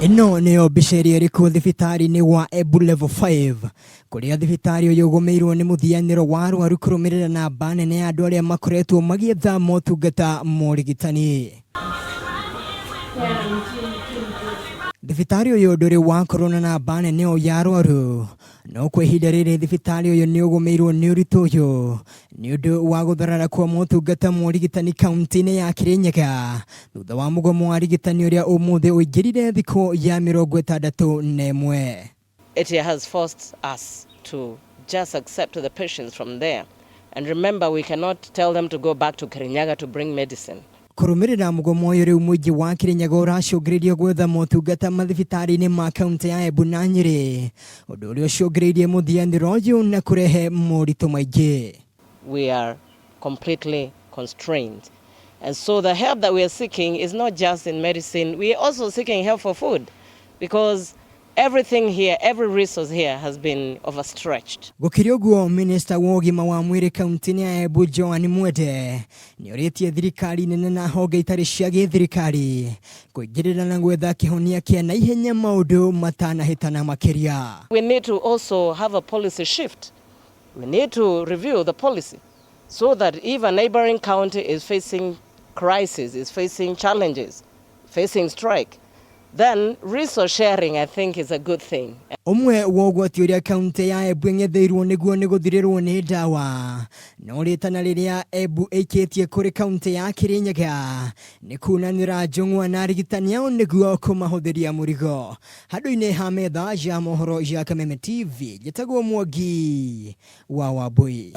Ĩno nĩyo mbica ĩrĩa ĩrĩ kuo thibitarĩ-inĩ wa Embu Level 5 kũrĩa thibitarĩ ũyũ ũgũmĩirwo nĩ mũthianĩro wa arwaru kũrũmĩrĩra namba nene ya andũ arĩa makoretwo magĩetha motungata ma ũrigitani. Thibitarĩ ũyũ ndũrĩ wakorwo na namba nene ũũ ya arwaru no kwa ihinda rĩrĩ thibitarĩ ũyũ nĩ ũgũmĩirwo nĩ ũritũ ũyũ nĩ ũndũ wa gũtharara kwa motungata ma ũrigitani kaunti-inĩ ya Kirinyaga thutha wa mũgomo wa arigitani ũrĩa ũmũthĩ ũingĩrire thikũ ya 61. It has forced us to just accept the patients from there. And remember, we cannot tell them to go back to Kirinyaga to bring medicine. Kũrũmĩrĩra mũgomo ũyũ rĩu mũingĩ wa Kirinyaga ũracũngĩrĩrio gwetha motungata mathibitarĩ-inĩ ma kaunti ya Embu na Nyĩrĩ, ũndũ ũrĩa ũcũngĩrĩirie mũthianĩro ũyũ na kũrehe moritũ maingĩ. We are completely constrained. And so the help that we are seeking is not just in medicine, we are also seeking help for food because everything here, every resource here has been overstretched. Gũkĩrĩ ũguo, minista wa ũgima wa mwĩrĩ kaunti-inĩ ya Embu Joan Mwende nĩorĩtie thirikari nene na honge itarĩ cia gĩthirikari kũingĩrĩra na gwetha kĩhonia kĩa naihenya maũndũ matanahĩtana makĩria. We need to also have a policy shift. We need to review the policy so that if a neighboring county is facing crisis, is facing challenges, facing strike, then resource sharing, I think, is a good thing. Ũmwe wa ũgwati ũrĩa kaunti ya Embu ĩng'etheirwo nĩguo nĩ gũthirĩrwo nĩ ndawa no rĩtana rĩrĩa Embu ĩikĩtie kũrĩ kaunti ya Kirinyaga nĩ kunanĩra njũng'wa na arigitani ao nĩguo kũmahũthĩria mũrigo. Handũ-inĩ ha metha ya mohoro ya Kameme TV njĩtagwo Mwangi wa Wambui.